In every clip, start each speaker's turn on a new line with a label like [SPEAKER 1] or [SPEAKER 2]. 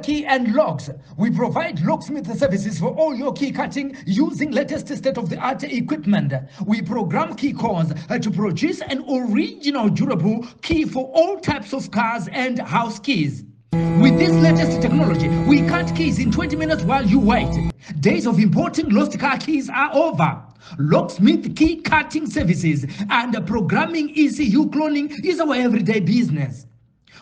[SPEAKER 1] Key and Locks. We provide locksmith services for all your key cutting using latest state-of-the-art equipment. We program key cores to produce an original durable key for all types of cars and house keys. With this latest technology, we cut keys in 20 minutes while you wait. Days of importing lost car keys are over. Locksmith key cutting services and programming ECU cloning is our everyday business.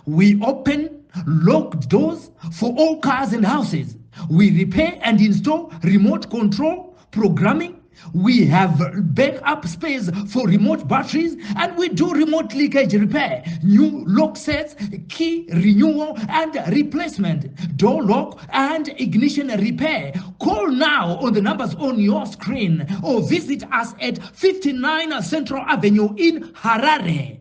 [SPEAKER 1] We open locked doors for all cars and houses. We repair and install remote control programming. We have backup space for remote batteries, and we do remote leakage repair, new lock sets, key renewal and replacement, door lock and ignition repair. Call now on the numbers on your screen or visit us at 59 Central Avenue in Harare.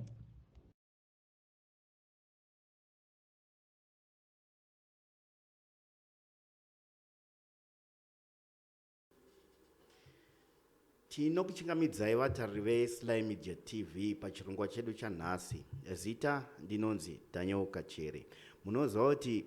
[SPEAKER 2] Tinokuchingamidzai vatariri veSly Media TV pachirongwa chedu chanhasi. Zita ndinonzi Daniel Kachere. Munoziva kuti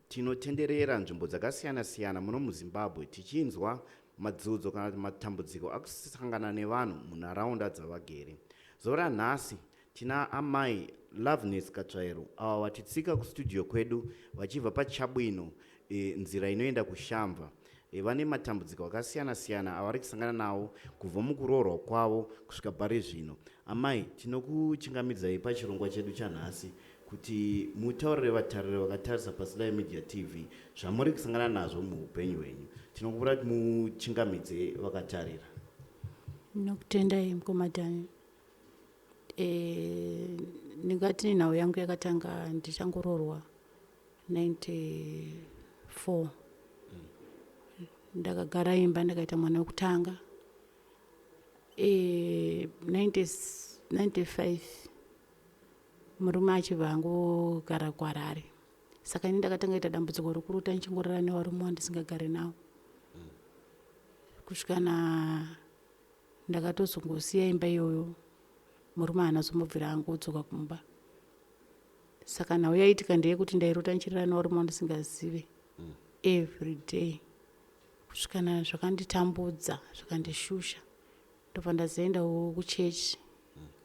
[SPEAKER 2] tinotenderera nzvimbo dzakasiyana-siyana muno muZimbabwe tichinzwa madzudzo kana kuti matambudziko akusangana nevanhu munharaunda dzavagere. Zuva ranhasi tina amai Loveness Katsvairo ava vatitsika kustudio kwedu vachibva paChabwino e, nzira inoenda kuShamva. E, vane matambudziko akasiyana-siyana avari kusangana nawo kubva mukuroorwa kwavo kusvika pari zvino. Amai, tinokuchingamidzai pachirongwa chedu chanhasi kuti mutaurire vatariri vakatarisa paSly Media TV zvamuri kusangana nazvo muupenyu hwenyu. Tinokumbira kuti muchingamidze vakatarira.
[SPEAKER 3] Ndinokutendai mukoma Dani. E, ndingati nhau yangu yakatanga ndichangoroorwa 94. Ndakagara imba ndakaita mwana wekutanga. E, 90, 95 murume achibva angogara kuHarare. Saka ini ndakatanga ita dambudziko rokurota ndichingorara nevarume wandisingagare nawo. Kusvika na ndakatozongosiya imba iyoyo, murume haana zombobvira angodzoka kumba. Saka nhau yaitika ndeyekuti ndairota ndichirara nevarume wandisingazive every day kusvika na zvakanditambudza zvakandishusha. Ndobva ndazoendawo kuchechi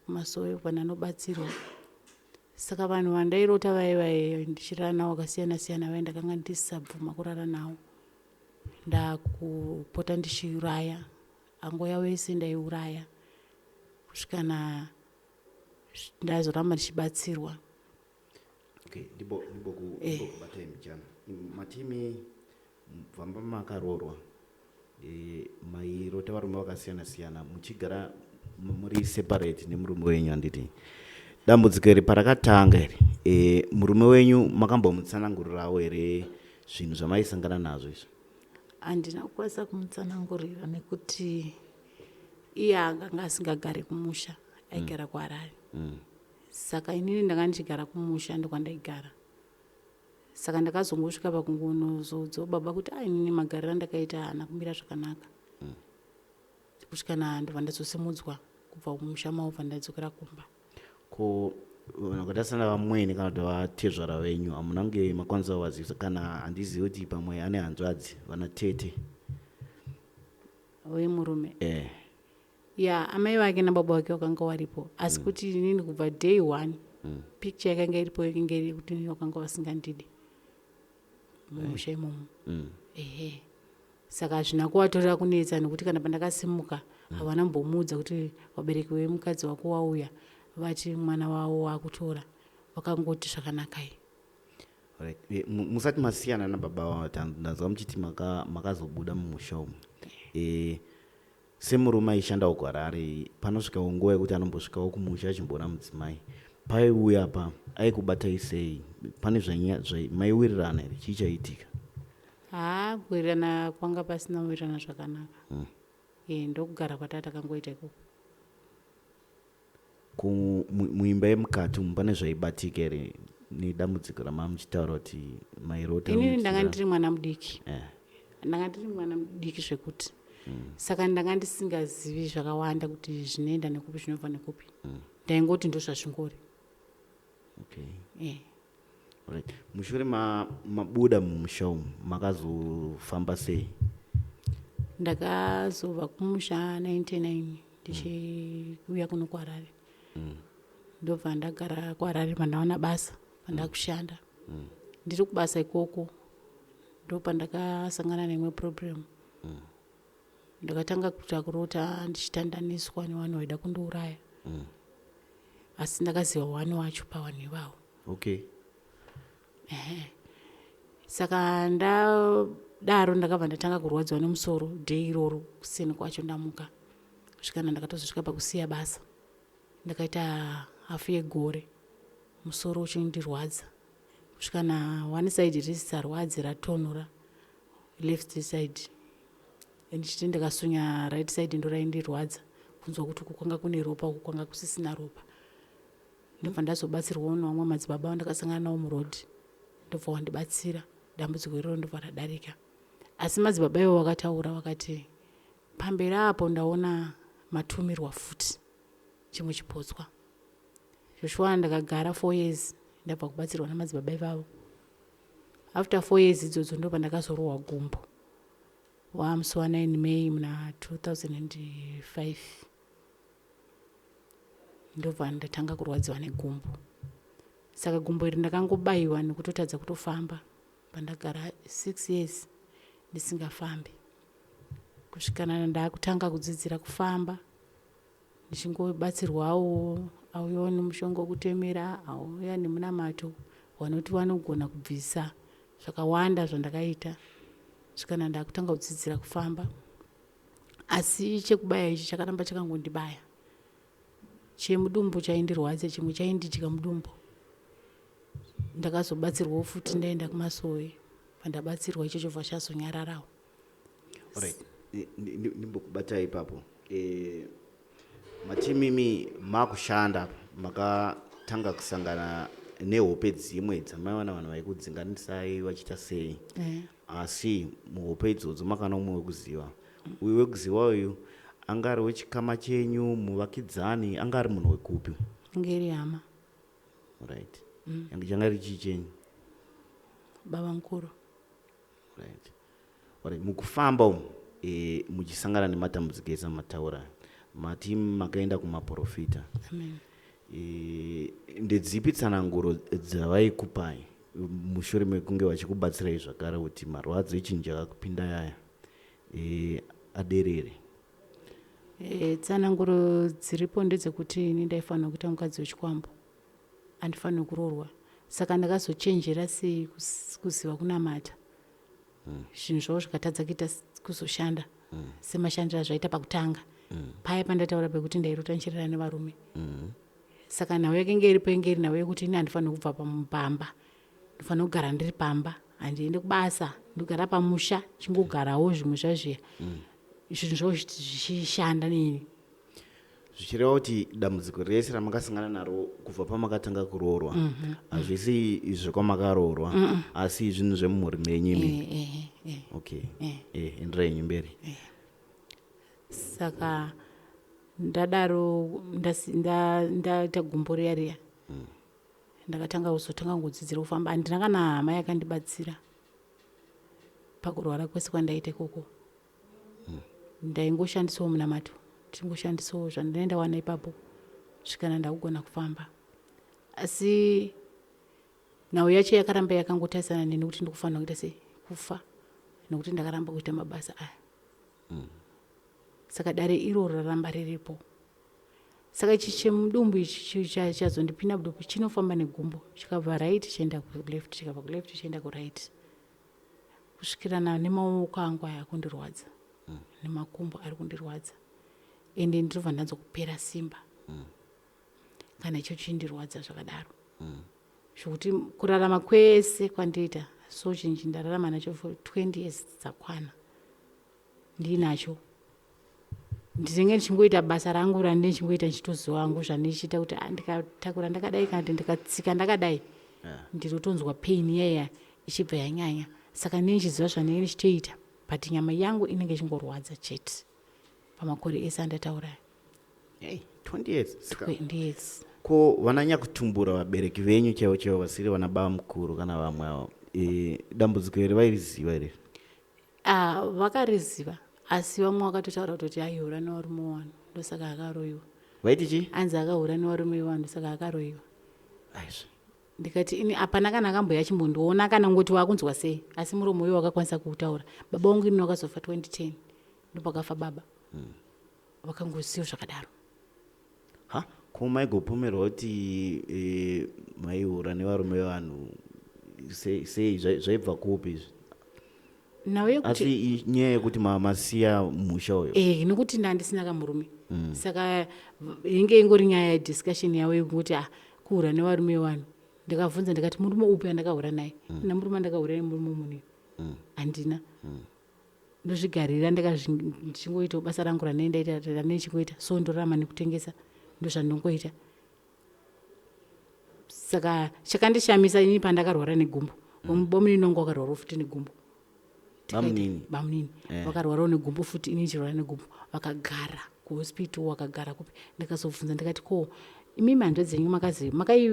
[SPEAKER 3] kumasowe kubva ndanobatsirwa. Saka vanhu vandairota vaye vaye ndichirara navo vakasiyana siyana vaye ndakanga ndisisabvuma kurara navo. Ndakupota ndichiuraya angoya wese ndaiuraya kusvika na ndazoramba ndichibatsirwa.
[SPEAKER 2] Okay, ndimbo ndimbokubatai mbichana. Matimi bvamba makaroorwa e, mairota varume vakasiyana siyana muchigara muri separate nemurume wenyu handiti? Dambudziko iri parakatanga iri e, murume wenyu makambomutsanangurirawo here zvinhu zvamaisangana nazvo izvi?
[SPEAKER 3] Handina kukwanisa kumutsanangurira nekuti iye akanga asingagari kumusha, aigara kuHarare. Saka inini ndanga ndichigara kumusha ndokwandaigara. Saka ndakazongosvika pakungonozoudzawo baba kuti ah, inini magariro andakaita haana kumira zvakanaka. Kusvika na ndobva ndazosimudzwa kubva kumusha mavo bva ndadzokera kumba.
[SPEAKER 2] Ko vanhu vakaita sana vamwene kana kuti vatezvara venyu hamuna kunge makwanisa kuvazivisa? Kana handizivi kuti pamwe ane hanzvadzi vana tete
[SPEAKER 3] Wemurume? Eh. Ya, amai vake nababa vake vakanga varipo, asi kuti inini kubva day one picture yakanga iripo yakanga iri kuti inini vakanga vasingandidi mumusha imomo. Ehe, saka hazvina kuvatorera kunetsa nekuti kana pandakasimuka havana mbomuudza kuti vabereki vemukadzi wako wauya vati mwana wavo wakutora, vakangoti zvakanakai.
[SPEAKER 2] Right. Musati masiyana nababa vavo, ndanzwa muchiti makazobuda mumusha umu. Semurume aishandawo kuHarare, panosvikawo nguva yekuti anombosvikawo kumusha achimboona mudzimai. Paiuya pa aikubatai sei? Pane maiwirirana here? Chii chaiitika?
[SPEAKER 3] Haa, kuwirirana kwanga pasina kuwirirana zvakanaka. E, ndokugara kwataa takangoita ikoko.
[SPEAKER 2] Muimba yemukati umu pane zvaibatika here nedambudziko ramamuchitaura kuti mairota?
[SPEAKER 3] Inini ndanga ndiri mwana mudiki. Ndanga ndiri mwana mudiki zvekuti saka ndanga ndisingazivi zvakawanda kuti zvinoenda nekupi zvinobva nekupi. Ndaingoti ndozvazvingori.
[SPEAKER 2] Okay. Right. Mushure mabuda mumusha umu makazofamba sei?
[SPEAKER 3] Ndakazobva kumusha 99 ndichiuya kuno kuHarare. Ndobva ndagara kuHarare pandawana basa pandakushanda. Ndiri kubasa ikoko ndopandakasangana neimwe problem. Ndakatanga kuita kurota ndichitandaniswa nevanhu vaida kundiuraya. Asi ndakaziva one wacho pavanhu ivavo.
[SPEAKER 2] Okay.
[SPEAKER 3] Saka ndadaro ndakabva ndatanga kurwadziwa nemusoro day iroro kuseni kwacho ndamuka. Kusvikana ndakatozosvika pakusiya basa. Ndakaita hafu yegore musoro uchindirwadza. Kusvikana one side risisarwadzi ratonhora left side. Ndichiti ndikasunya right side ndoraindirwadza kunzwa kuti uku kwanga kune ropa uku kwanga kusisina ropa. Ndobva ndazobatsirwawo nevamwe madzibaba vandakasangana navo muroad. Ndobva wandibatsira dambudziko iroro ndobva radarika. Asi madzibaba ivo vakataura vakati pamberi apo ndaona matumirwa futi chimwe chipotswa. Joshua ndakagara 4 years ndabva kubatsirwa namadzibaba ivavo. After 4 years idzodzo ndo pandakazorohwa gumbo. Wamusi wa 9 May muna 2005. Ndobva ndatanga kurwadziwa negumbo. Saka gumbo iri ndakangobayiwa nekutotadza kutofamba. Pandagara 6 years ndisingafambi. Kusvikana ndakutanga kudzidzira kufamba. Ndichingobatsirwawo auyawo nemushonga wekutemera, auya nemunamato vanoti vanogona kubvisa zvakawanda zvandakaita. Svikana ndakutanga kudzidzira kufamba. Asi chekubaya ichi chakaramba chakangondibaya. Chemudumbu chaindirwadza, chimwe chaindidya mudumbu. Ndakazobatsirwawo futi ndaenda kumasowe. Pandabatsirwa ichocho bva chazonyararawo.
[SPEAKER 2] Alright. Ndimbokubatai ipapo. Matimimi makushanda makatanga kusangana nehope dzimwe dzamaiwana vanhu vaikudzinganisai vachiita sei. Asi muhope idzodzo makana umwe wekuziva. Uyu wekuziva uyu anga ari wechikama chenyu, muvakidzani, anga ari munhu wekupi?
[SPEAKER 3] Ange iri hama.
[SPEAKER 2] Right. Yange changa iri chii chenyu?
[SPEAKER 3] Baba mukuru.
[SPEAKER 2] Right. Alright. Mukufamba umu muchisangana nematambudziko ese amataura, mati makaenda kumaprofita.
[SPEAKER 3] Amen.
[SPEAKER 2] Ndedzipi tsananguro dzavaikupai mushure mekunge vachikubatsirai zvakare kuti marwadzo echinhu chakakupinda yaya aderere?
[SPEAKER 3] Tsananguro dziripo ndedzekuti ini ndaifanira kuita mukadzi wechikwambo, andifaniri kuroorwa. Saka ndakazochenjera sei kuziva kunamata. Zvinhu zvavo zvikatadza kuita kuzoshanda semashandiro azvaita pakutanga. Paya pandataura pekuti ndairota ndichirara nevarume. Saka nhau yakenge iripo inge iri nhau yekuti ini handifaniri kubva pamba, ndinofanira kugara ndiri pamba, handiende kubasa, ndogara pamusha, chingogarawo zvimwe zvazviya. Zvinhu zvavo zvichishanda neni.
[SPEAKER 2] Zvichireva kuti dambudziko rese ramakasangana naro kubva pamakatanga kuroorwa hazvisi zvekwamakaroorwa, asi zvinhu zvemumhuri menyu imi. Okay. Enderai henyu mberi.
[SPEAKER 3] Saka ndadaro ndaita gumbo riya riya. Ndakatanga kuzotanga kudzidzira kufamba. Handina kana hama yakandibatsira pakurwara kwese kwandaita ikoko. Ndaingoshandisawo munamato, ndingoshandisawo zvandinenge ndawana ipapo kusvikana ndakugona kufamba. Asi nhau yacho yakaramba yakangotarisana neni kuti ndikufanira kuita sei, kufa, nekuti ndakaramba kuita mabasa aya. Saka dare iroro raramba riripo. Saka ichi chemudumbu ichi chazondipinda mudumbu chinofamba negumbo, chikabva right chienda kuleft, chikabva kuleft chienda kuright, kusvikirana nemaoko angu aya akundirwadza, nemakumbo ari kundirwadza, ende ndinobva ndanzwa kupera simba. Kana icho chindirwadza zvakadaro, zvokuti kurarama kwese kwandiita so chinji ndararama nacho for 20 years dzakwana ndinacho. Ndinenge ndichingoita basa rangu randinenge ndichingoita, ndichitoziva hangu zvandichiita kuti ndikatakura ndakadai kana kuti ndikatsika ndakadai, ndinotonzwa pain iyaya ichibva yanyanya. Saka ndinenge ndichiziva zvandinenge ndichitoita, but nyama yangu inenge ichingorwadza chete pamakore ese andataura.
[SPEAKER 2] Hey, 20 years.
[SPEAKER 3] 20 years.
[SPEAKER 2] Ko vana nyakutumbura vabereki venyu chaivo chaivo vasiri vana baba mukuru kana vamwe avo e, dambudziko iri vairiziva here?
[SPEAKER 3] Ah, vakariziva asi vamwe vakatotaura kutoti aihura nevarume wanu ndosaka akaroyiwa.
[SPEAKER 2] Vaiti chii?
[SPEAKER 3] Anzi akahura nevarume wanu saka akaroyiwa.
[SPEAKER 2] Aizve.
[SPEAKER 3] Ndikati ini hapana kana akamboya achimbondiona kana ngoti wakunzwa sei asi muromo uyo wakakwanisa kuutaura. Baba wangu ini wakazofa 2010 ndopakafa baba. Vakangosiyo zvakadaro.
[SPEAKER 2] Ha, ko maigopomerwa kuti e, maihura nevarume vevanhu sei, sei zvaibva kupi izvi?
[SPEAKER 3] Nhau yekuti
[SPEAKER 2] Asi inyaya yekuti masiya musha uyo.
[SPEAKER 3] Eh, nekuti ndandisina kamurume. Saka inge ingori nyaya yediscussion yavo yekuti ah kuhura nevarume vevanhu. Ndakabvunza ndikati murume upi andakahura naye? Ndina murume andakahura naye murume munhu. Handina. Ndozvigarira ndichingoitawo basa rangu ranei ndaita ranei ndichingoita so ndorarama nekutengesa ndozvandongoita. Saka chakandishamisa ini pandakarwara negumbo. Bamunini wangu wakarwarawo futi negumbo.
[SPEAKER 2] Bamunini?
[SPEAKER 3] Bamunini. Vakarwarawo negumbo futi ini ndichirwara negumbo. Vakagara kuhospital vakagara kupi. Ndikazobvunza ndikati ko imimi hanzvadzi dzenyu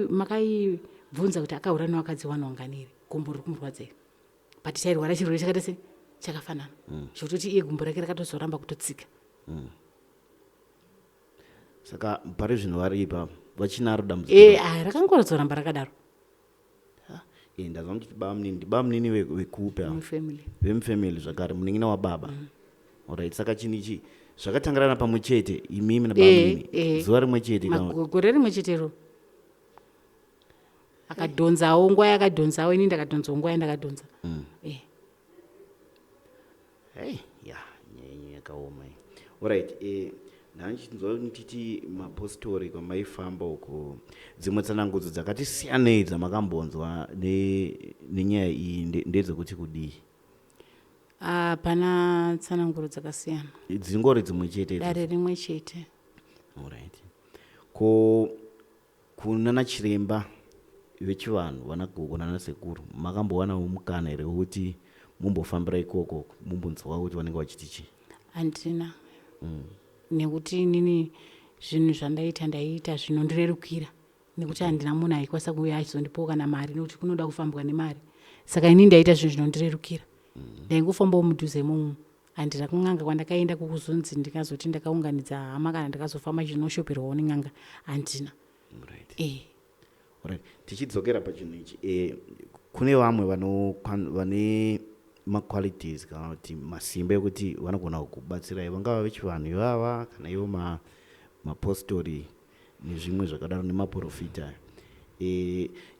[SPEAKER 3] makaibvunza kuti akahura nevakadzi vanhu vangani here gumbo riri kumurwadza here? But chairwara chirwere chakaita sei? Chakafanana. Zvekutoti iye gumbo rake rakatozoramba kutotsika.
[SPEAKER 2] Saka pari zvino vari ipapo vachinaro dambudziko?
[SPEAKER 3] Eh, ah, rakangozoramba rakadaro.
[SPEAKER 2] Eh, ndazwa muchiti bamunini, ndibamunini vekupi ava?
[SPEAKER 3] Mufamily.
[SPEAKER 2] Vemufamily zvakare, munin'ina wababa. Alright, saka chinhu ichi zvakatangirana pamwe chete imimi nabamunini zuva rimwe chete kana
[SPEAKER 3] Gore rimwe chetero. Akadhonzawo nguva yakadhonzawo ini ndakadhonzawo nguva yandakadhonza. Eh.
[SPEAKER 2] Hey, ya nyaya yenyu yakaoma iyi. Alright, eh, ndanchinzwa muchiti mapostori kwamaifamba uko dzimwe tsanangudzo dzakati siyanei dzamakambonzwa nenyaya iyi ndedzekuti kudii?
[SPEAKER 3] Hapana tsananguro dzakasiyana.
[SPEAKER 2] Dzingori dzimwe chete idzodzo?
[SPEAKER 3] Dare rimwe chete.
[SPEAKER 2] Alright. Ko kunana chiremba vechivanhu vana gogo nana sekuru makambowanawo mukana here wekuti mumbofambira ikoko mumbonzwa kuti vanenge vachiti chii?
[SPEAKER 3] Handina. Nekuti inini zvinhu zvandaita ndaiita zvinondirerukira nekuti handina munhu aikwanisa kuuya achizondipawo kana mari nekuti kunoda kufambwa nemari. Saka inini ndaita zvinhu zvinondirerukira. Ndaingofambawo mudhuze imomo. Handina kun'anga kwandakaenda kukuzonzi ndingazoti ndakaunganidza hama kana ndakazofamba chinoshoperwawo nen'anga handina.
[SPEAKER 2] Right.
[SPEAKER 3] Eh.
[SPEAKER 2] Alright. Tichidzokera pachinhu ichi kune vamwe vane maqualities kana kuti masimba ekuti vanogona kukubatsirai vangava vechivanhu ivava kana ivo mapostori nezvimwe zvakadaro nemaprofita.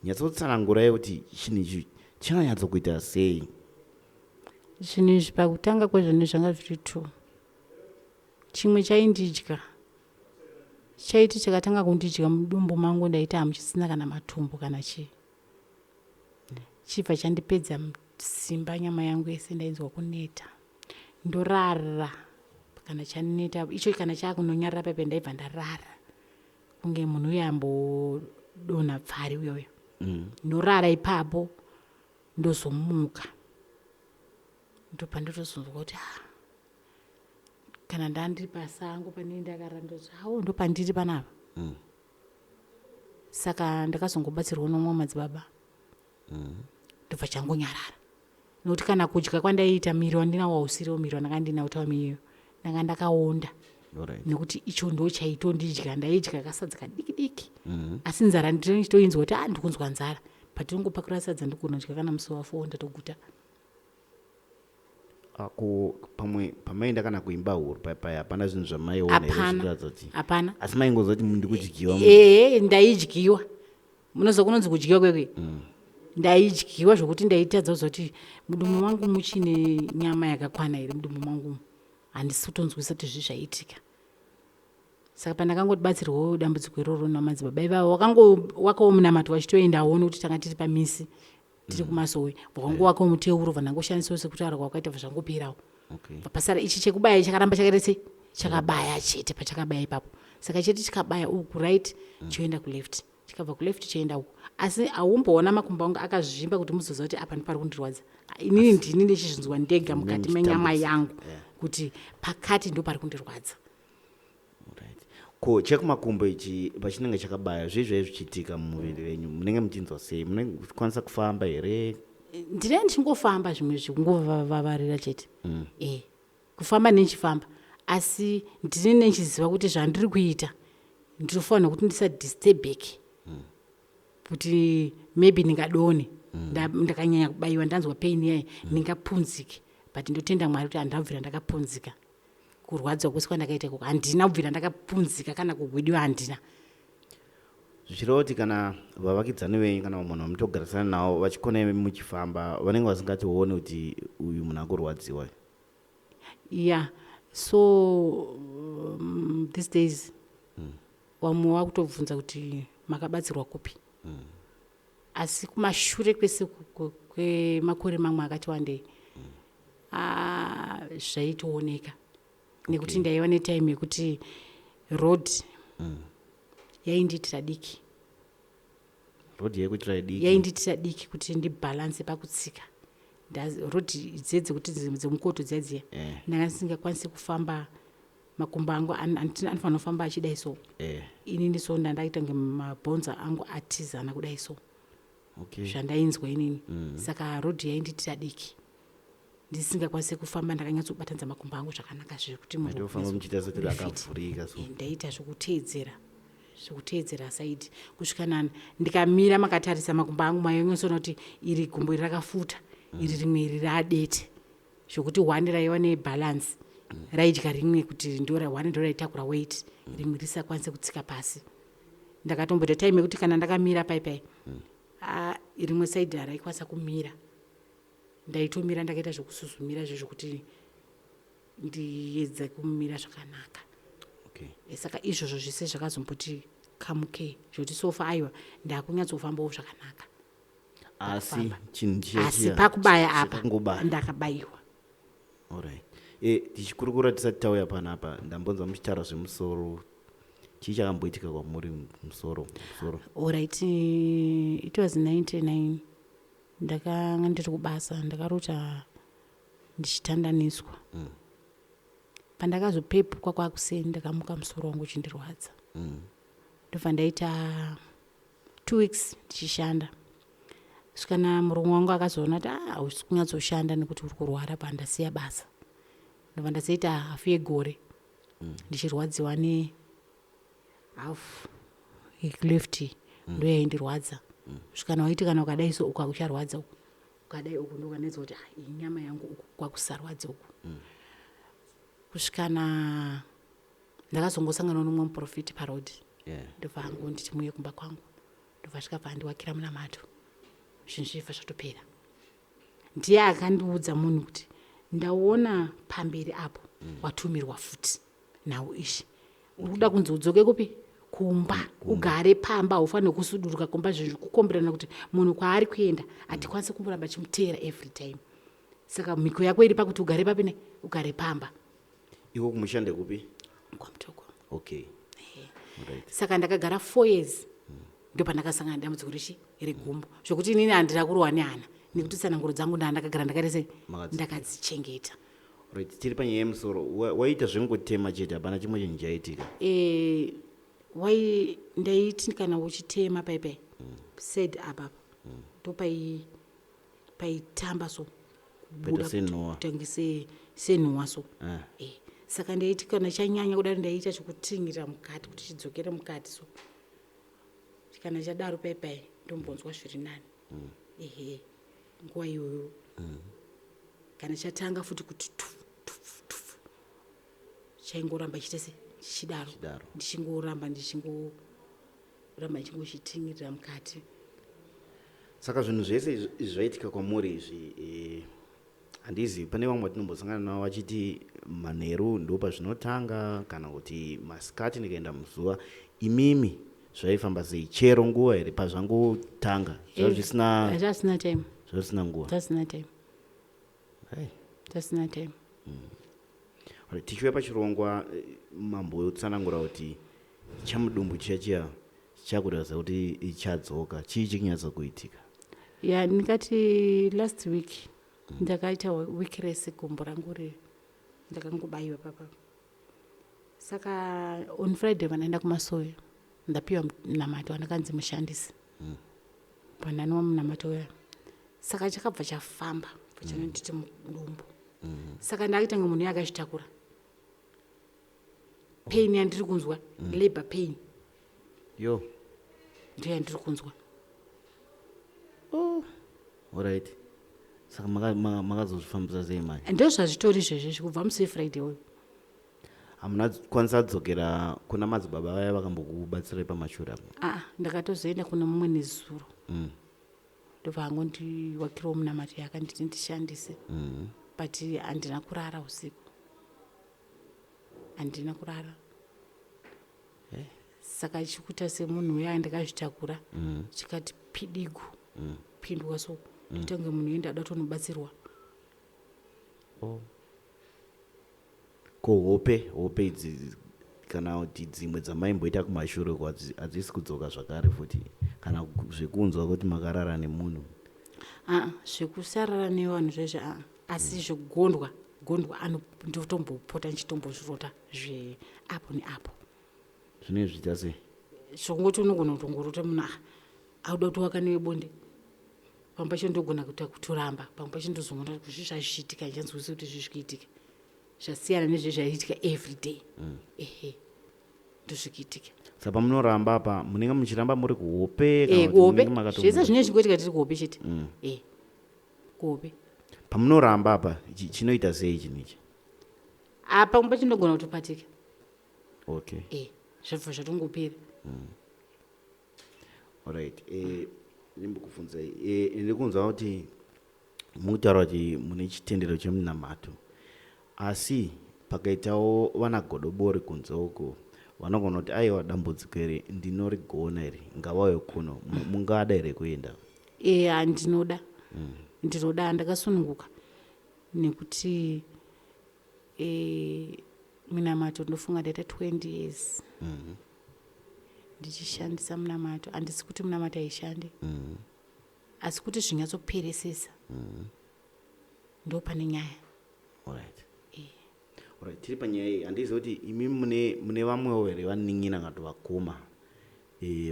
[SPEAKER 2] Nyatsotsanangurai kuti chinhu ichi chinonyatsokuita sei?
[SPEAKER 3] Zvinhu izvi pakutanga kwezvinhu zvanga zviri two. Chimwe chaindidya chaiti chakatanga kundidya mudumbu mangu ndaiti hamuchisina kana matumbu kana chii. Chibva chandipedza simba nyama yangu yese ndainzwa kuneta. Ndorara kana chaneta icho kana chakunonyarara pepe ndaibva ndarara kunge munhu uya ambodonha pfari uyoyo. Ndorara ipapo ndozomuka. Ndopandotozonzwa kuti ah, kana ndandiri pasango panenge ndakarara ndozoti awo ndopandiri panapa. Saka ndakazongobatsirwa nomumwe madzibaba. Ndobva changonyarara. Nokuti kana kudya kwandaiita miri wandinawo hausiriwo miri wandanga ndinawo time iyoyo. Ndanga ndakaonda. Nekuti icho ndo chaitondidya ndaidya kasadza kadiki diki. Asi nzara ndinotoinzwa kuti ah ndikunzwa nzara. But ndingopakura sadza ndigona kudya kana musi wa4 ndatoguta.
[SPEAKER 2] Ko pamwe pamaenda kana kuimba huru paya hapana zvinhu zvamaiona here
[SPEAKER 3] Hapana.
[SPEAKER 2] zvinoratidza kuti
[SPEAKER 3] Hapana.
[SPEAKER 2] Asi maingoziva kuti ndikudyiwa?
[SPEAKER 3] Ehe, ndaidyiwa. Munoziva kunonzi kudyiwa kwekwe? Ndaidyiwa zvokuti ndaitadza kuzoti mudumbu mangu muchine nyama yakakwana here mudumbu mangu. Handisi kutonzwisa kuti zvii zvaiitika. Saka pandakangobatsirwawo dambudziko iroro namadzibaba ivavo wakangowakawo munamato vachitoendawo nekuti tanga tiri pamisi tiri kumasowe vakangowakawo muteuro vandangoshandisawo sekutaura kwakaita zvangoperawo. Pasara ichi chekubaya chakaramba chakaita sei chakabaya chete pachakabaya ipapo. Saka chete chikabaya uku right choenda kuleft chikabva kuleft choenda uku asi haumboona makumbo angu akazvimba kuti muzoziva kuti apa ndipari kundirwadza. Inini ndini ndichizvinzwa ndega mukati menyama yangu kuti pakati ndo pari kundirwadza.
[SPEAKER 2] Right. Ko chekumakumbo ichi pachinenge chakabaya, zvii zvaive zvichiitika mumuviri venyu? Munenge muchinzwa sei? Munenge muchikwanisa kufamba here?
[SPEAKER 3] Ndinenge ndichingofamba, zvimwe zvikungovavarira chete. Kufamba ndichifamba, asi ndinenge ndichiziva kuti zvandiri kuita ndinofanira kuti ndisadisturbeke, kuti maybe ndingadone. Ndakanyanya kubayiwa, ndanzwa pain yayi, ndingapunzike. But ndotenda Mwari kuti handina ndakapunzika. Kurwadziwa kwese kwandakaita ikoko, handina kubvira ndakapunzika kana kugwidiwa, handina.
[SPEAKER 2] Zvichireva kuti kana vavakidzani venyu kana munhu vamutogarisana navo vachikona imi muchifamba, vanenge vasingationi kuti uyu munhu akurwadziwa?
[SPEAKER 3] Yeah, so these days vamwe vakutobvunza kuti makabatsirwa kupi. Asi kumashure kwese kwemakore mamwe akati wandei, zvaitooneka nekuti ndaiva netime yekuti road yaindiitira diki.
[SPEAKER 2] Road yekuitira diki?
[SPEAKER 3] Yaindiitira diki kuti ndibhalanse pakutsika. Road dziye dzekuti dzemukoto dziya dziya, ndanga ndisingakwanisi kufamba. Makumbo angu anofanira kufamba achidai so. Inini so ndandaita kunge mabhonzo angu atizana kudai so. Zvandainzwa inini. Saka road yaindiitira diki, ndisingakwanisi kufamba ndakanyatsobatanidza makumbo angu zvakanaka zvekuti munhu
[SPEAKER 2] Maitofamba muchiita sekuti
[SPEAKER 3] uri fit.
[SPEAKER 2] Rakavhurika so.
[SPEAKER 3] Ndaita zvekuteedzera side kusvika nani ndikamira makatarisa makumbo angu, mayonyatsoona kuti iri gumbo iri rakafuta, iri rimwe iri raadete, zvokuti one raiva nebalance, raidya rimwe kuti ndo one ndo raitakura weight, rimwe risakwanise kutsika pasi. Ndakatomboita time yekuti kana ndakamira pai pai, rimwe side haraikwanisa kumira. Ndaitomira ndakaita zvokusuzumira izvo zvokuti ndiedze kumira zvakanaka. Saka izvozvo zvese zvakazomboti kamukei, zvokuti so far aiwa, ndakunyatsofambawo zvakanaka.
[SPEAKER 2] Asi
[SPEAKER 3] Pakufamba.
[SPEAKER 2] chinhu chiya
[SPEAKER 3] Asi
[SPEAKER 2] chiya
[SPEAKER 3] pakubaya apa
[SPEAKER 2] chakangobaya.
[SPEAKER 3] ndakabayiwa.
[SPEAKER 2] Alright. Tichikurukura tisati tauya panapa, ndambonzwa muchitaura zvemusoro. Chii chakamboitika kwamuri musoro musoro?
[SPEAKER 3] Alright, it was 99. Ndakanga ndiri kubasa, ndakarota ndichitandaniswa. Pandakazopepukwa kwakuseni, ndakamuka musoro wangu uchindirwadza. Ndobva ndaita 2 weeks ndichishanda, svikana murume wangu akazoona kuti, "Ah, hausi kunyatsoshanda nekuti uri kurwara." Pandasiya basa, ndobva ndazoita hafu yegore ndichirwadziwa nehafu left, ndo yaindirwadza kusvikana waiti kana ukadai so, uku hakucharwadza, uku ukadai uku ndokanetsa kuti, "Ah, iyi nyama yangu uku kwakusarwadza uku." Kusvikana ndakazongosangana nomumwe muprofiti paroad. Ndobva angonditi, "Muye kumba kwangu." Ndobva svika bva andiwakira munamato, zvinhu zvibva zvatopera. Ndiye akandiudza munhu kuti ndaona pamberi apo watumirwa futi nhau ishi, uri kuda kunzi udzoke kupi? Kumba, ugare pamba, haufaniri kusuduruka kumba. Zvinhu zvikukomberana kuti munhu kwaari kuenda hatikwanisi kumboramba chimuteera every time, saka mhiko yako iri pakuti ugare papine, ugare pamba.
[SPEAKER 2] Iko kumusha ndekupi?
[SPEAKER 3] KwaMutoko.
[SPEAKER 2] Okay, right.
[SPEAKER 3] Saka ndakagara 4 years, ndopandakasangana nedambudziko rechi regumbo, zvokuti inini handina kurohwa nehana nekuti tsananguro dzangu ndaa ndakagara ndakaita sei? Ndakadzichengeta.
[SPEAKER 2] Right, tiri panyaya yemusoro. Waita zvengotema chete, hapana chimwe chinhu chaitika?
[SPEAKER 3] Wai ndaiti kana uchitema paipai said apa, ndo paitamba so.
[SPEAKER 2] Paita
[SPEAKER 3] Kubuda
[SPEAKER 2] senhowa.
[SPEAKER 3] kutange senhowa so.
[SPEAKER 2] Ah.
[SPEAKER 3] Saka ndaiti kana chanyanya kudaro, ndaiita chekutingira mukati kuti chidzokere mukati so. Kana chadaro paipai, ndombonzwa zviri nani. Ehe, nguva iyoyo kana chatanga futi kuti tu tu tu, chaingoramba chiite se chichidaro.
[SPEAKER 2] Chichidaro.
[SPEAKER 3] Ndichingoramba ndichingochitingirira mukati.
[SPEAKER 2] Saka zvinhu zvese izvi zvaitika kwamuri izvi, handizivi, pane vamwe vatinombosangana navo vachiti manheru ndo pazvinotanga kana kuti masikati ndikaenda muzuva. Imimi zvaifamba sei? Chero nguva here pazvangotanga? Zvava zvisina
[SPEAKER 3] Zvasina time.
[SPEAKER 2] Zvava zvisina nguva?
[SPEAKER 3] Zvasina time.
[SPEAKER 2] Hai.
[SPEAKER 3] Zvasina time.
[SPEAKER 2] Alright, tichiuya pachirongwa, mambotsanangura kuti chamudumbu chiya chiya chakuratidza kuti chadzoka. Chii chikunyatsa kuitika?
[SPEAKER 3] Ya, ndingati last week ndakaita week rese gumbo rangu riri ndakangobayiwa papa. Saka on Friday vanaenda kumasowe, ndapiwa munamato wandakanzi mushandisi. Pandanwa munamato uya, saka chakabva chafamba pachanonditi mudumbu. Saka ndakuita kunge munhu uya akazvitakura. Pain yandiri kunzwa, labor pain.
[SPEAKER 2] Yo.
[SPEAKER 3] Ndiyo yandiri kunzwa.
[SPEAKER 2] Oh, alright, saka makazozvifambisa sei manje?
[SPEAKER 3] Ndo zvazvitori izvezvezvi kubva musi weFriday uyu.
[SPEAKER 2] Hamuna kwanisa dzokera kuna madzibaba vaya vakambokubatsirai pamashure apo?
[SPEAKER 3] Aa, ndakatozoenda kune mumwe nezuro. Ndobva angondiwakirawo munamato yakanditi ndishandise. But handina kurara usiku, handina kurara. Saka chikuita semunhu uya ndakazvitakura. Chikati pidigu pindwa, so ndoita kunge munhu uye ndada kutonobatsirwa.
[SPEAKER 2] Oh. Ko hope idzi kana kuti dzimwe dzamaimboita kumashure uko hadzisi kudzoka zvakare futi, kana zvekunzwa kuti makarara nemunhu?
[SPEAKER 3] Aa, zvekusarara nevanhu zvezvo aa, asi zvekugondwa gondwa ndotombopota ndichitombozvirota zveapo neapo.
[SPEAKER 2] Zvinenge zvichiita sei?
[SPEAKER 3] Zvokungoti unogona kutongorota munhu auda kutovaka newe bonde. Pamwe pacho ndogona kuita kutoramba, pamwe pacho ndozongoona kuti zvi zvazvichiitika, ndichanzwisisa kuti zvi zvikuitika zvasiyana nezve zvaiitika everyday. Ehe, ndozvikuitika.
[SPEAKER 2] Saka pamunoramba apa, munenge muchiramba muri kuhope kana
[SPEAKER 3] Eh,
[SPEAKER 2] kuti
[SPEAKER 3] kuhope.
[SPEAKER 2] munenge
[SPEAKER 3] Zvese zvinenge zvichingoitika tiri kuhope chete. Kuhope.
[SPEAKER 2] Pamunoramba apa, chinoita sei chinhu ichi?
[SPEAKER 3] Pamwe pacho ndogona kutopatika.
[SPEAKER 2] Okay.
[SPEAKER 3] Zvabva zvatongopera.
[SPEAKER 2] Alright, ndimbokubvunzai, ndiri kunzwa kuti mutaura kuti mune chitendero chemunamato, asi pakaitawo vana godobori kunze uko vanogona kuti, "Aiwa, dambudziko iri ndinorigona iri, ngavauye kuno." Mungada here kuenda?
[SPEAKER 3] E, handinoda, ndinoda, ndakasununguka nekuti minamato ndofunga ndaita 20 years ndichishandisa munamato. Handisi kuti munamato haishandi, asi kuti zvinyatsoperesesa ndo pane nyaya.
[SPEAKER 2] Alright. Alright, tiri panyaya iyi, handizivi kuti imi mune vamwewo here vanin'ina kana kuti vakoma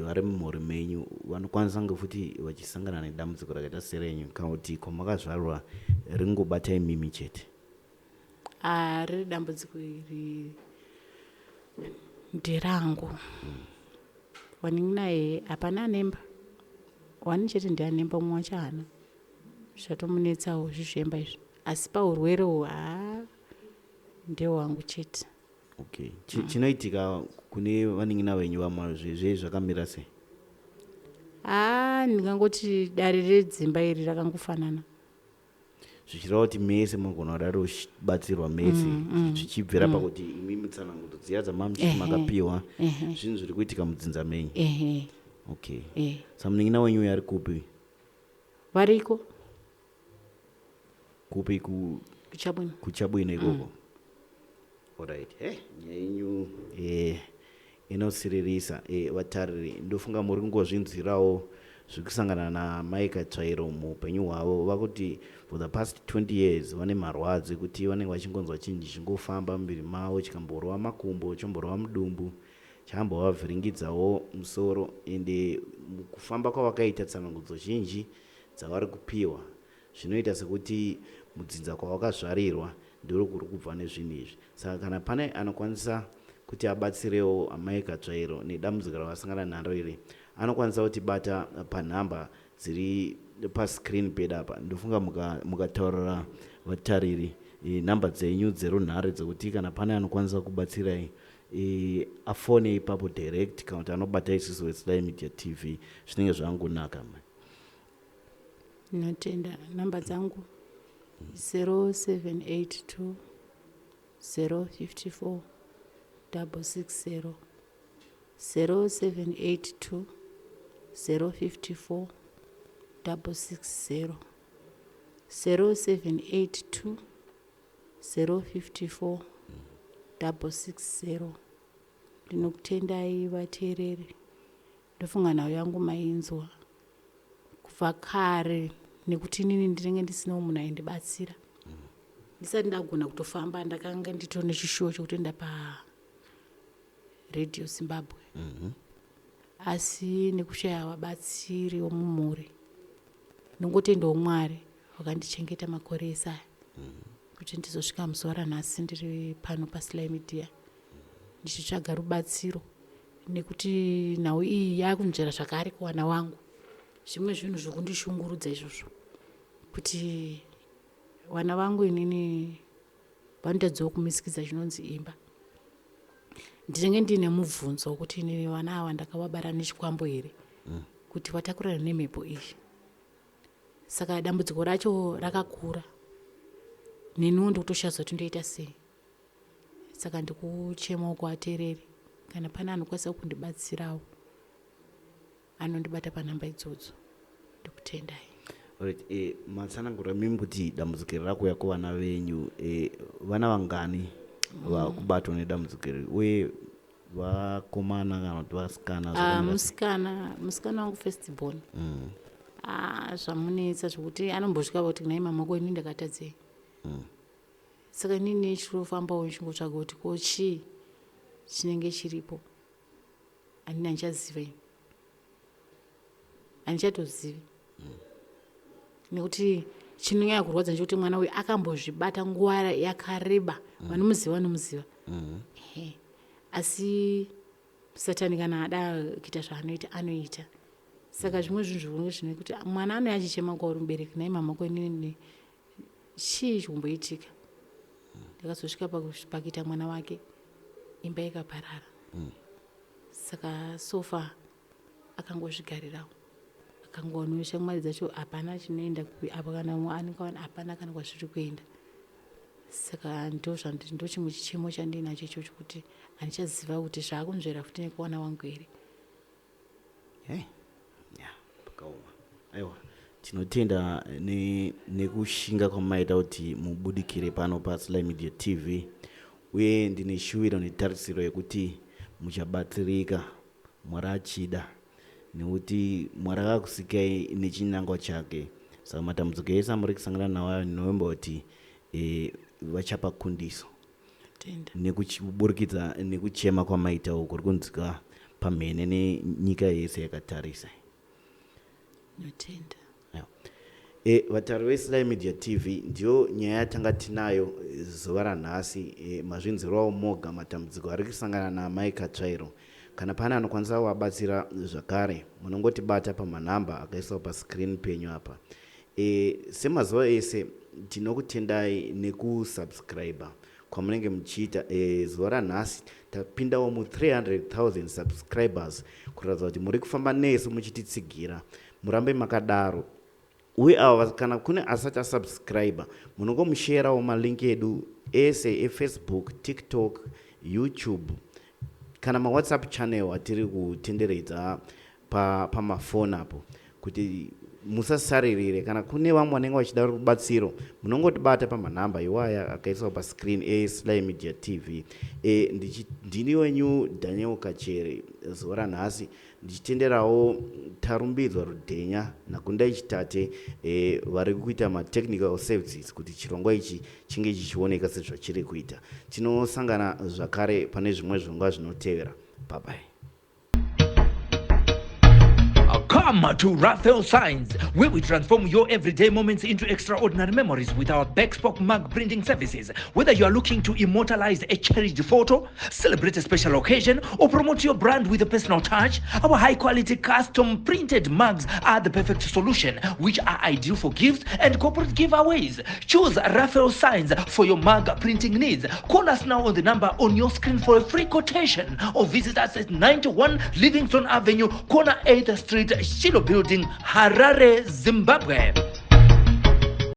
[SPEAKER 2] vari mumhuri menyu vanokwanisa kunge futi vachisangana nedambudziko rakaita serenyu, kana kuti kwamakazvarwa ringobata imimi chete?
[SPEAKER 3] Ah, riri dambudziko iri nderangu. Wanin'ina hapana anemba, wani chete ndianemba, umwe wacho haana, zvatomunetsawo zvezvemba izvi, asi paurwere uhu haa, ndehwangu chete.
[SPEAKER 2] Okay. Chinoitika kune vanin'ina venyu vamwe zvezve zvakamira sei?
[SPEAKER 3] Haa, ndingangoti dare redzimba iri rakangofanana.
[SPEAKER 2] Zvichireva kuti mese munogona kudaro batsirwa mese, zvichibvira pakuti imi mutsanangudzo dziya dzamamuchiti makapiwa, zvinhu zviri kuitika mudzinza menyu.
[SPEAKER 3] Ehe.
[SPEAKER 2] Okay.
[SPEAKER 3] E.
[SPEAKER 2] Saka munin'ina wenyu uyu ari kupi?
[SPEAKER 3] Variko.
[SPEAKER 2] Kupi?
[SPEAKER 3] Kuchabwino.
[SPEAKER 2] Kuchabwino ikoko. Alright, nyaya yenyu inosiririsa. Vatariri, ndofunga muri kungozvinzwirawo zviri kusangana namai Katsvairo muupenyu hwavo. Vakuti for the past 20 years vane marwadzo ekuti vanenge vachingonzwa chinhu chichingofamba muviri mavo, chikamborova makumbo, chomborova mudumbu, chambovavhiringidzawo musoro. Ende mukufamba kwavakaita, tsanangudzo zhinji dzavari kupiwa zvinoita sekuti mudzinza kwavakazvarirwa ndiro kuri kubva nezvinhu izvi. Saka kana pane anokwanisa kuti abatsirewo amai Katsvairo nedambudziko ravasangana naro iri, anokwanisa kutibata panhamba dziri pascreen pedu apa. Ndofunga mukataurira vatariri nhamba dzenyu dzerunhare dzekuti kana pane anokwanisa kubatsirai, afone ipapo direct, kana kuti anobata isusu veSly Media TV, zvinenge zvangunaka ma.
[SPEAKER 3] Ndinotenda. Namba dzangu 0782 054 660, 0782 054 660, 0782 054 660. Ndinokutendai vateereri. Ndofunga nhau yangu mainzwa kubva kare, nekuti inini ndinenge ndisinawo munhu aindibatsira. Ndisati ndagona kutofamba, ndakanga nditori nechishuwo chokutoenda. Radio Zimbabwe. Asi nekushaya vabatsiri vomumhuri, ndingotendawo Mwari vakandichengeta makore ese aya kuti ndizosvika muzuva ranhasi ndiri pano paSly Media ndichitsvaga rubatsiro, nekuti nhau iyi yakunzvera zvakare kuwana wangu. Zvimwe zvinhu zvokundishungurudza izvozvo, kuti vana vangu inini vanotadzawo kumisikidza chinonzi imba. Ndinenge ndiine mubvunzo wekuti inini vana ava ndakavabara nechikwambo here, kuti vatakurana nemhepo iyi. Saka dambudziko racho rakakura, neniwo ndikutoshaza kuti ndoita sei. Saka ndikuchemawo kuvateereri, kana pane anokwanisa kundibatsirawo anondibata panhamba idzodzo. Ndikutendai.
[SPEAKER 2] Alright, matsanangura mimi kuti dambudziko iri rakuuya kuvana venyu. Vana vangani vakubatwa nedambudziko iri, uye vakomana kana kuti vasikana?
[SPEAKER 3] Ah,
[SPEAKER 2] zvakamira sei?
[SPEAKER 3] Musikana wangu first born. Ah, zvamunetsa zvokuti anombosvika kuti, "Nhai mama, ko ini ndakatadzei?" Saka inini ndichirofambawo ndichingotsvaga kuti ko chii chinenge chiripo. Handini, handichaziva ini, handichatozivi, nekuti chinonyanya kurwadza ndechekuti mwana uyu akambozvibata nguva yakareba. Vanomuziva vanomuziva. Ehe. Asi Satani kana ada kuita zvaanoita anoita. Saka zvimwe zvinhu zvinenge zvine kuti mwana anouya achichema kwauri mubereki, "Nhai mama, ko inini chii chikumboitika?" Ndakazosvika pakuita mwana wake, imba ikaparara. Saka so far akangozvigarirawo, akangowanawo shamwari dzacho, hapana chinoenda apa, kana anenge hapana kana kwazviri kuenda. Saka ndo chimwe chichemo chandinacho ichocho, kuti handichaziva kuti zvaakunzvera futi nekuwana wangu here.
[SPEAKER 2] Hey, ya, pakaoma. Aiwa, tinotenda nekushinga kwamaita kuti mubudikire pano paSly Media TV, uye ndine shuviro netarisiro yekuti muchabatsirika, Mwari achida, nekuti Mwari akakusikai nechinangwa chake. Saka matambudziko ese amuri kusangana nawo ayo, ndinovimba kuti vachapa kundiso
[SPEAKER 3] Tenda.
[SPEAKER 2] Nekuburikidza nekuchema kwamaita uku kuri kunzwika pamhene nenyika yese yakatarisa.
[SPEAKER 3] Notenda.
[SPEAKER 2] Vatari veSly Media TV, ndiyo nyaya yatanga tinayo zuva ranhasi. Mazvinzwirawo moga matambudziko ari kusangana naamai Katsvairo. Kana pane anokwanisa kuvabatsira zvakare, munongotibata pamanhamba akaiswa pascreen penyu apa. Semazuva ese, tinokutendai nekusubscribe kwamunenge muchiita. Zuva ranhasi tapindawo mu300,000 subscribers, kuratidza kuti muri kufamba nesu muchititsigira. Murambe makadaro. Uye ava, kana kune asati asubscribe, munongomusherawo malink edu ese eFacebook, TikTok, YouTube kana maWhatsApp channel atiri kutenderedza pamafoni apo, kuti musasaririre. Kana kune vamwe vanenge vachida rubatsiro, munongotibata pamanhamba iwaya akaiswa pascreen eSly Media TV. Ndini wenyu Daniel Kachere zuva ranhasi, ndichitenderawo Tarumbidzwa Rudhenya naKundai Chitate vari kuita matechnical services kuti chirongwa ichi chinge chichioneka sezvachiri kuita. Tinosangana zvakare pane zvimwe zvirongwa zvinotevera. Bye bye.
[SPEAKER 1] Come to Raphael Signs, where we transform your everyday moments into extraordinary memories with our bespoke mug printing services. Whether you are looking to immortalize a cherished photo, celebrate a special occasion, or promote your brand with a personal touch, our high quality custom printed mugs are the perfect solution, which are ideal for gifts and corporate giveaways. Choose Raphael Signs for your mug printing needs. Call us now on the number on your screen for a free quotation or visit us at 91 Livingston Avenue, corner 8th Street, Shiloh Building, Harare, Zimbabwe.